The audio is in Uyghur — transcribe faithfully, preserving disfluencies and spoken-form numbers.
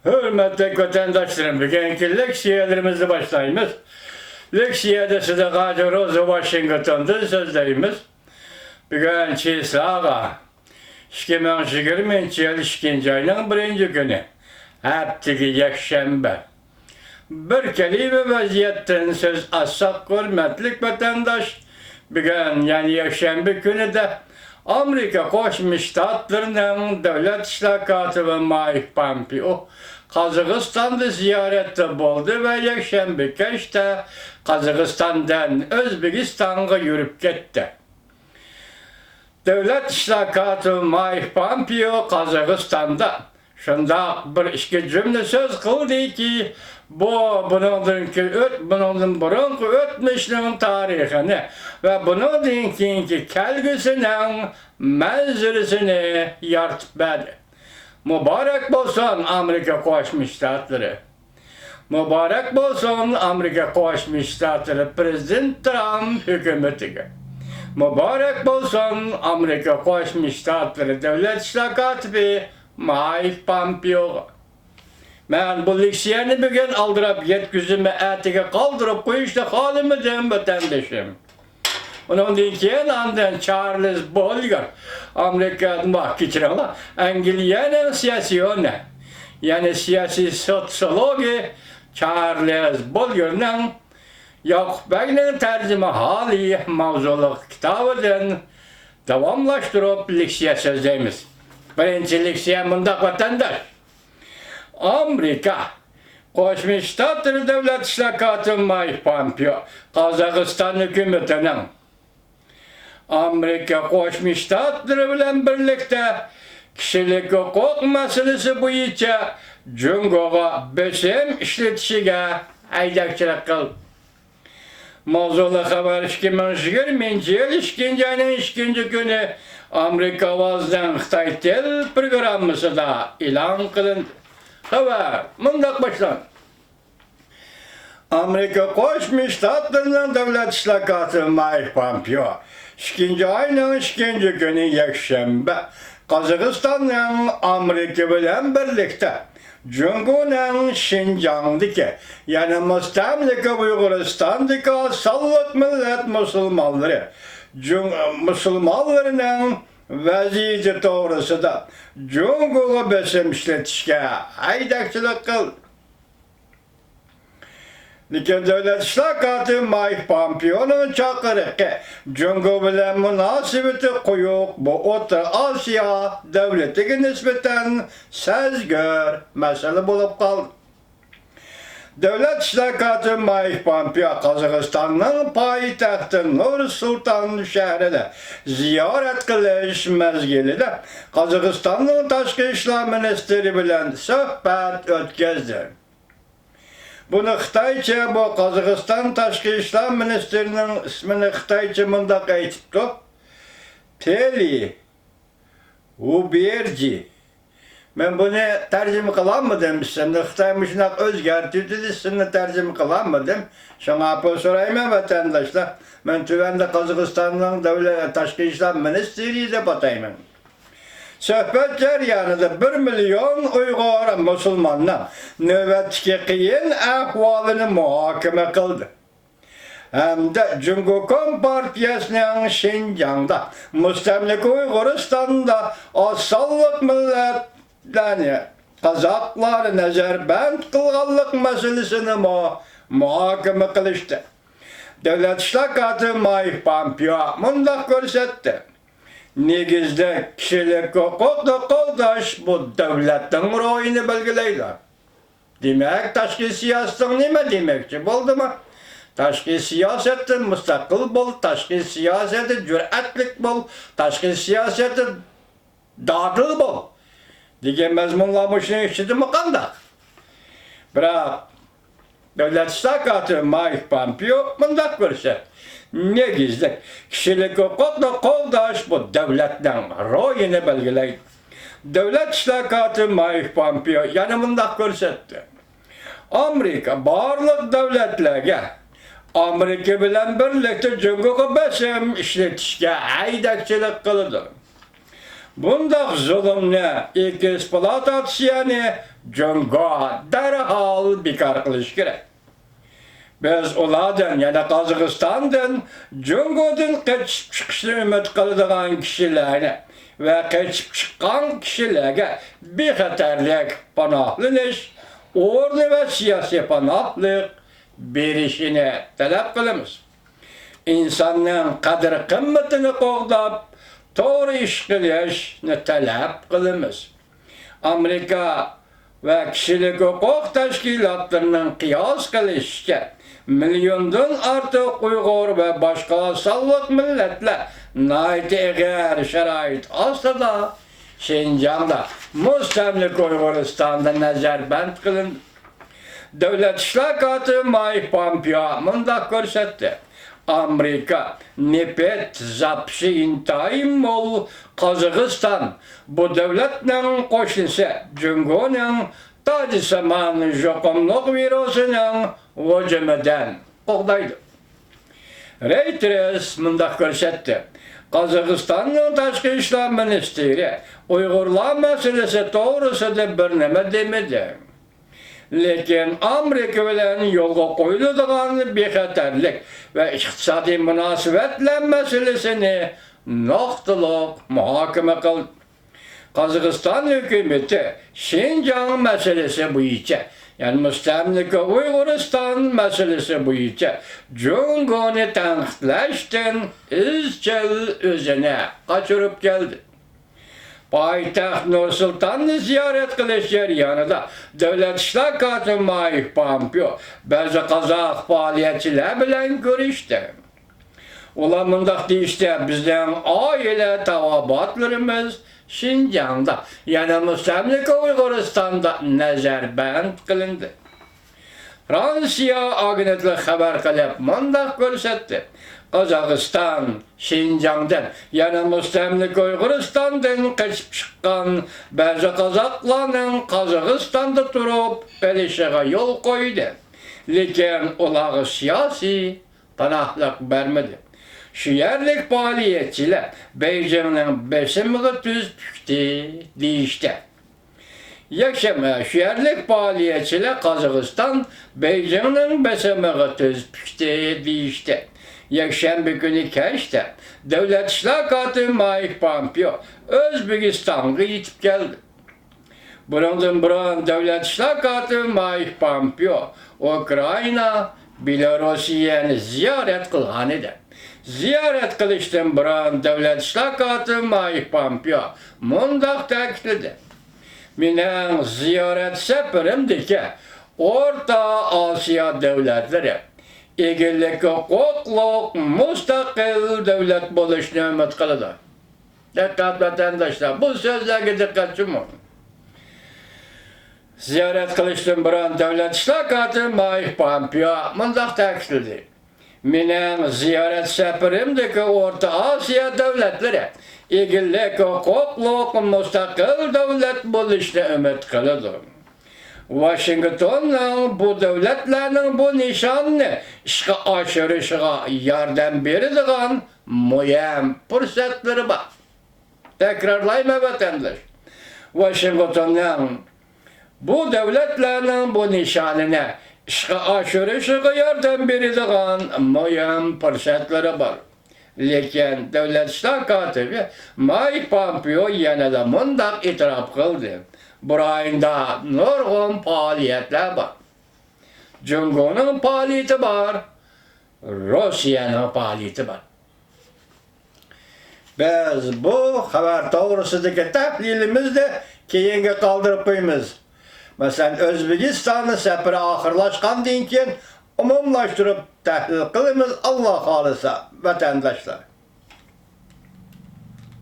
ھۆرمەتلىك ۋەتەنداشلىرىم، بۈگۈنكى لېكسىيەلىرىمىزنى باشلايمىز. لېكسىيەدە سىدىق ھاجى روزا ۋاشىنگتوندىن سۆزلەيمىز. بۈگۈن چىسلاغا، ئىككى مىڭ يىگىرمىنچى يىل ئىككىنچى ئاينىڭ بىرىنچى كۈنى، ھەپتىگە يەكشەنبە. بىر كەلىمە ۋەزىيەتتىن سۆز ئاچساق، ھۆرمەتلىك ۋەتەنداش، بۈگۈن، يەنى يەكشەنبە كۈنىدە ئامېرىكا قوشما شتاتلىرىنىڭ دۆلەت ئىشلار كاتىپى مايك پامپېئو قازاقىستاندا زىيارەتتە بولدى ۋە يەكشەنبە كەچتە قازاقىستاندىن ئۆزبېكىستانغا يۈرۈپ كەتتى. دۆلەت ئىشلار كاتىپى مايك پامپېئو قازاقىستاندا شۇنداق بىر ئىككى جۈملە سۆز قىلدىكى، بۇ بۇنىڭدىن كېيىن ئۆت-، بۇنىڭدىن بۇرۇنقى ئۆتمۈشنىڭ تارىخىنى ۋە بۇنىڭدىن كېيىنكى كەلگۈسىنىڭ مەنزىرىسىنى يارىتىپ بەردى. مۇبارەك بولسۇن، ئامېرىكا قوشما شتاتلىرى! مۇبارەك بولسۇن، ئامېرىكا قوشما شتاتلىرى پرېزىدېنت ترامپ ھۆكۈمىتىگە! مۇبارەك بولسۇن، ئامېرىكا قوشما شتاتلىرى دۆلەت ئىشلار كاتىپى مايك پامپېئوغا! مەن بۇ لېكسىيەنى بۈگۈن ئالدىراپ يەتكۈزۈمەن، ئەتىگە قالدۇرۇپ قويۇشنى خالىمىدىم، ۋەتەندىشىم. ئۇنىڭدىن كېيىن ئاندىن چارلىز بوليېر، ئامېرىكا، ۋاھ، كەچۈرۈڭلار، ئەنگلىيەنىڭ سىياسىيونى، يەنى سىياسىي سوتسىيولوگى چارلىز بوليېرنىڭ ياقۇپ بەگنىڭ تەرجىمىھالى ماۋزۇلۇق كىتابىدىن داۋاملاشتۇرۇپ لېكسىيە سۆزلەيمىز. بىرىنچى لېكسىيە مۇنداق، ۋەتەنداش. ئامېرىكا قوشما شتاتلىرى دۆلەت ئىشلار كاتىپى مايك پامپېئو قازاقىستان ھۆكۈمىتىنىڭ ئامېرىكا قوشما شتاتلىرى بىلەن بىرلىكتە كىشىلىك ھوقۇق مەسىلىسى بويىچە جۇڭگوغا بېسىم ئىشلىتىشىگە ھەيدەكچىلىك قىلدى. ماۋزۇلۇق خەۋەر ئىككى مىڭ يىگىرمىنچى يىل ئىككىنچى ئاينىڭ ئىككىنچى كۈنى ئامېرىكا ئاۋازىنىڭ خىتاي تىل پروگراممىسىدا ئېلان قىلىندى. خەۋەر مۇنداق باشلاندى. ئامېرىكا قوشما شتاتلىرىنىڭ دۆلەت ئىشلار كاتىپى مايك پامپېئو ئىككىنچى ئاينىڭ ئىككىنچى كۈنى يەكشەنبە قازاقىستاننىڭ ئامېرىكا بىلەن بىرلىكتە جۇڭگونىڭ شىنجاڭدىكى، يەنى مۇستەملىكە ئۇيغۇرىستاندىكى ئاز سانلىق مىللەت مۇسۇلمانلىرى، جۇڭ-، مۇسۇلمانلىرىنىڭ ۋەزىيىتى توغرىسىدا جۇڭگوغا بېسىم ئىشلىتىشكە ھەيدەكچىلىك قىلدى. لېكىن دۆلەت ئىشلار كاتىپى مايك پامپېئونىڭ چاقىرىقى جۇڭگو بىلەن مۇناسىۋىتى قويۇق بۇ ئوتتۇرا ئاسىيا دۆلىتىگە نىسبەتەن سەزگۈر مەسىلە بولۇپ قالدى. دۆلەت ئىشلار كاتىپى مايك پامپېئو قازاقىستاننىڭ پايتەختى نۇر سۇلتان شەھىرىدە زىيارەت قىلىش مەزگىلىدە قازاقىستاننىڭ تاشقى ئىشلار مىنىستىرى بىلەن سۆھبەت ئۆتكۈزدى. بۇنى خىتايچە، بۇ قازاقىستان تاشقى ئىشلار مىنىستىرىنىڭ ئىسمىنى خىتايچە مۇنداق ئېيتىپتۇ، پېلى ۋۇبېرجى. مەن بۇنى تەرجىمە قىلالمىدىم. ئىسىمنى خىتاي مۇشۇنداق ئۆزگەرتىۋېتىدۇ، ئىسىمنى تەرجىمە قىلالمىدىم. شۇڭا ئەپۇ سورايمەن، ۋەتەنداشلار. مەن تۆۋەندە قازاقىستاننىڭ دۆلەت تاشقى ئىشلار مىنىستىرى دەپ ئاتايمەن. سۆھبەت جەريانىدا بىر مىليون ئۇيغۇر مۇسۇلماننىڭ نۆۋەتتىكى قىيىن ئەھۋالىنى مۇھاكىمە قىلدى ھەمدە جۇڭگو كومپارتىيەسىنىڭ شىنجاڭدا، مۇستەملىكە ئۇيغۇرىستاندا ئاز سانلىق مىللەتلەرنى، قازاقلارنى نەزەربەند قىلغانلىق مەسىلىسىنىمۇ مۇھاكىمە قىلىشتى. دۆلەت ئىشلار كاتىپى مايك پامپېئو مۇنداق كۆرسەتتى. نېگىزلىك كىشىلىك ھوقۇقنى قوغداش بۇ دۆلەتنىڭ روھىنى بەلگىلەيدۇ. دېمەك، تاشقى سىياسىتىڭ نېمە دېمەكچى بولدىمۇ؟ تاشقى سىياسەتتىن مۇستەقىل بول، تاشقى سىياسەتتە جۈرئەتلىك بول، تاشقى سىياسەتتە دادىل بول دېگەن مەزمۇنلار مۇشۇنىڭ ئىچىدىمۇ قانداق؟ بىراق، دۆلەت ئىشلار كاتىپى مايك پامپېئو مۇنداق كۆرسەتتى، نېگىزلىك كىشىلىك ھوقۇقنى قوغداش بۇ دۆلەتنىڭ روھىنى بەلگىلەيدۇ. دۆلەت ئىشلار كاتىپى مايك پامپېئو يەنە مۇنداق كۆرسەتتى، ئامېرىكا بارلىق دۆلەتلەرگە ئامېرىكا بىلەن بىرلىكتە جۇڭگوغا بېسىم ئىشلىتىشكە ھەيدەكچىلىك قىلىدۇ. بۇنداق زۇلۇمنى، ئېكسپلۇئاتاتسىيەنى جۇڭگو دەرھال بىكار قىلىشى كېرەك. بىز ئۇلاردىن، يەنى قازاقىستاندىن جۇڭگودىن قېچىپ چىقىشنى ئۈمىد قىلىدىغان كىشىلەرنى ۋە قېچىپ چىققان كىشىلەرگە بىخەتەرلىك پاناھلىنىش ئورنى ۋە سىياسىي پاناھلىق بېرىشىنى تەلەپ قىلىمىز. ئىنساننىڭ قەدىر-قىممىتىنى قوغداپ، توغرا ئىش قىلىشنى تەلەپ قىلىمىز. ئامېرىكا ۋە كىشىلىك ھوقۇق تەشكىلاتلىرىنىڭ قىياس قىلىشىچە، مىليوندىن ئارتۇق ئۇيغۇر ۋە باشقا سانلىق مىللەتلەر ناھايىتى ئېغىر شارائىت ئاستىدا شىنجاڭدا، مۇستەملىكە ئۇيغۇرىستاندا نەزەربەند قىلىندى. دۆلەت ئىشلار كاتىپى مايك پومپېئو مۇنداق كۆرسەتتى: ئامېرىكا نېفىت زاپىسى ئىنتايىن مول قازاقىستان بۇ دۆلەتنىڭ قوشنىسى جۇڭگونىڭ تاجسىمان يۇقۇملۇق ۋىرۇسىنىڭ ھۇجۇمىدىن قوغدايدۇ. رېيتېرس مۇنداق كۆرسەتتى: قازاقىستاننىڭ تاشقى ئىشلار مىنىستىرى ئۇيغۇرلار مەسىلىسى توغرىسىدا بىر نېمە دېمىدى. لېكىن ئامېرىكا بىلەن يولغا قويۇلىدىغان بىخەتەرلىك ۋە ئىقتىسادىي مۇناسىۋەتلەر مەسىلىسىنى نۇقتىلىق مۇھاكىمە قىلدى. قازاقىستان ھۆكۈمىتى شىنجاڭ مەسىلىسى بويىچە، يەنى مۇستەملىكە ئۇيغۇرىستان مەسىلىسى بويىچە جۇڭگونى تەنقىدلەشتىن ئىزچىل ئۆزىنى قاچۇرۇپ كەلدى. پايتەخت نۇر سۇلتاننى زىيارەت قىلىش جەريانىدا دۆلەت ئىشلار كاتىپى مايك پومپېئو بەزى قازاق پائالىيەتچىلەر بىلەن كۆرۈشتى. ئۇلار مۇنداق دېيىشتى: بىزنىڭ ئائىلە تاۋابىئاتلىرىمىز شىنجاڭدا، يەنى مۇستەملىكە ئۇيغۇرىستاندا نەزەربەند قىلىندى. فرانسىيە ئاگېنتلىقى خەۋەر قىلىپ مۇنداق كۆرسەتتى: قازاقىستان شىنجاڭدىن، يەنى مۇستەملىكە ئۇيغۇرىستاندىن قېچىپ چىققان بەزى قازاقلارنىڭ قازاقىستاندا تۇرۇپ قېلىشىغا يول قويدى، لېكىن ئۇلارغا سىياسىي پاناھلىق بەرمىدى. شۇ يەرلىك پائالىيەتچىلەر بېيجىڭنىڭ بېسىمىغا تۈز پۈكتى دېيىشتى. يەكشەنبە، شۇ يەرلىك پائالىيەتچىلەر قازاقىستان بېيجىڭنىڭ بېسىمىغا تۈز پۈكتى دېيىشتى. يەكشەنبە كۈنى كەچتە دۆلەت ئىشلار كاتىپى مايك پومپېئو ئۆزبېكىستانغا يېتىپ كەلدى. بۇنىڭدىن بۇرۇن دۆلەت ئىشلار كاتىپى مايك پومپېئو ئۇكرائىنا، بېلاروسىيەنى زىيارەت قىلغانىدى. زىيارەت قىلىشتىن بۇرۇن دۆلەت ئىشلار كاتىپى مايك پومپېئو مۇنداق تەكىتلىدى: مېنىڭ زىيارەت سەپىرىمدىكى ئورتا ئاسىيا دۆلەتلىرى ئىگىلىك ھوقۇقلۇق مۇستەقىل دۆلەت بولۇشنى ئۈمىد قىلىدۇ. دىققەت ۋەتەنداشلار، بۇ سۆزلەرگە دىققەت جۇمۇڭ. زىيارەت قىلىشتىن بۇرۇن دۆلەت ئىشلار كاتىپى مايك پومپېئو مۇنداق تەكىتلىدى: مېنىڭ زىيارەت سەپىرىمدىكى ئورتا ئاسىيا دۆلەتلىرى ئىگىلىك ھوقۇقلۇق مۇستەقىل دۆلەت بولۇشنى ئۈمىد قىلىدۇ. ۋاشىنگتوننىڭ بۇ دۆلەتلەرنىڭ بۇ نىشاننى ئىشقا ئاشۇرۇشىغا ياردەم بېرىدىغان مۇھىم پۇرسەتلىرى بار. تەكرارلايمەن، ۋەتەنداش. ۋاشىنگتوننىڭ بۇ دۆلەتلەرنىڭ بۇ نىشانىنى ئىشقا ئاشۇرۇشىغا ياردەم بېرىدىغان مۇھىم پۇرسەتلىرى بار. لېكىن دۆلەت ئىشلار كاتىپى مايك پومپېئو يەنىلا مۇنداق ئېتىراپ قىلدى: بۇ رايوندا نۇرغۇن پائالىيەتلەر بار. جۇڭگونىڭ پائالىيىتى بار، روسىيەنىڭ پائالىيىتى بار. بىز بۇ خەۋەر توغرىسىدىكى تەھلىلىمىزنى كېيىنگە قالدۇرۇپ قويىمىز. مەسىلەن، ئۆزبېكىستاننىڭ سەپىرى ئاخىرلاشقاندىن كېيىن ئومۇملاشتۇرۇپ تەھلىل قىلىمىز، ئاللا خالىسا، ۋەتەنداشلار.